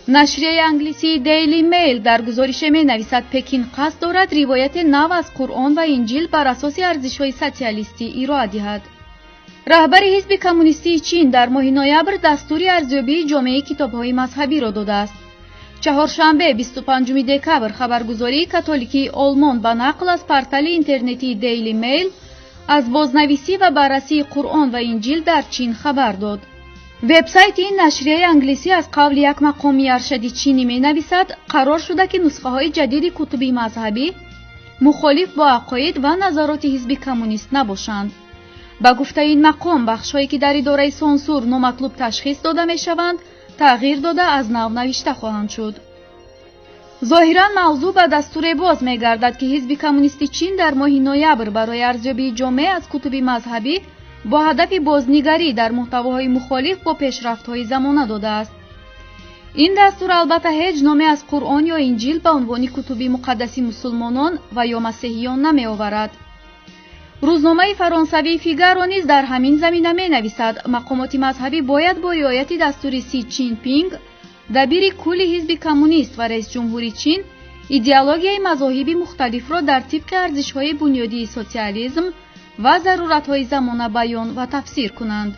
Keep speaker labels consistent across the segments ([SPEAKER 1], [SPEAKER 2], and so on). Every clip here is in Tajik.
[SPEAKER 1] Нашрияи англисии Daily Mail дар гузорише менависад, Пекин қасд дорад ривояти нав аз Қуръон ва Инҷил бар асоси арзишҳои социалистӣ ироа диҳад. Раҳбари Ҳизби Коммунистии Чин дар моҳи ноябр дастури арзёбии ҷомеи китобҳои мазҳабиро додааст. Чаҳоршанбе, 25 декабр, хабаргузории католикии Олмон ба нақл аз портали интернетии Daily Mail аз бознависӣ ва баррасии Қуръон ва Инҷил дар Чин хабар дод. Вебсайти ин нашрияи англисӣ аз қавли як мақоми аршади чинӣ менависад, қарор шуда, ки нусхаҳои ҷадиди кутуби мазҳабӣ мухолиф бо ақоид ва назароти Ҳизби Коммунист набошанд. Ба гуфтаи ин мақом, бахшҳое, ки дар идораи сансур номатлуб ташхис дода мешаванд, тағйир дода, аз нав навишта хоҳанд шуд. Зоҳиран, мавзӯъ ба дастуре боз мегардад, ки Ҳизби Коммунисти Чин дар моҳи ноябр барои арзёбии ҷомеа аз кутуби мазҳабӣ бо ҳадафи бознигарӣ дар муҳтавоҳои мухолиф бо пешрафтҳои замона додааст. Ин дастур, албатта, ҳеҷ номе аз Қуръон ё Инҷил ба унвони кутуби муқаддаси мусулмонон ва ё масеҳиён намеоварад. Рӯзномаи фаронсавии Фигаро низ дар ҳамин замина менависад, мақомоти мазҳабӣ бояд бо риояти дастури Си Чин Пинг, дабири кулли Ҳизби Коммунист ва раисҷумҳури Чин, идеологияи мазоҳиби мухталифро дар тибқи арзишҳои бунёдии социализм ва заруратҳои замона баён ва тафсир кунанд.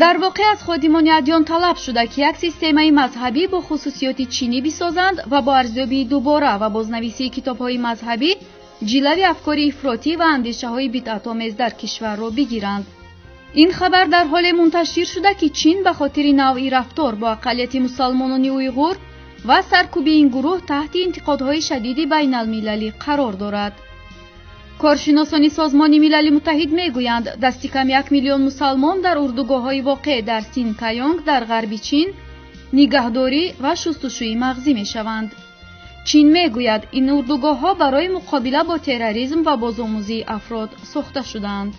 [SPEAKER 1] Дар воқеъ, аз ходимони адён талаб шуда, ки як системаи мазҳабӣ бо хусусиёти чинӣ бисозанд ва бо арзёбии дубора ва бознависии китобҳои мазҳабӣ ҷилави афкори ифротӣ ва андешаҳои бидъатомез дар кишварро бигиранд. Ин хабар дар ҳоле мунташир шуда, ки Чин ба хотири навъи рафтор бо ақаллияти мусалмонони уйғур ва саркӯби ин гурӯҳ таҳти интиқодҳои шадиди байналмилалӣ қарор дорад. Коршиносони Созмони Милали Муттаҳид мегӯянд, дасти кам 1 миллион мусалмон дар урдугоҳҳои воқеъ дар Синкаёнг дар ғарби Чин нигаҳдорӣ ва шустушӯи мағзӣ мешаванд. Чин мегӯяд, ин урдугоҳҳо барои муқобила бо терроризм ва бозомӯзии афрод сохта шудаанд.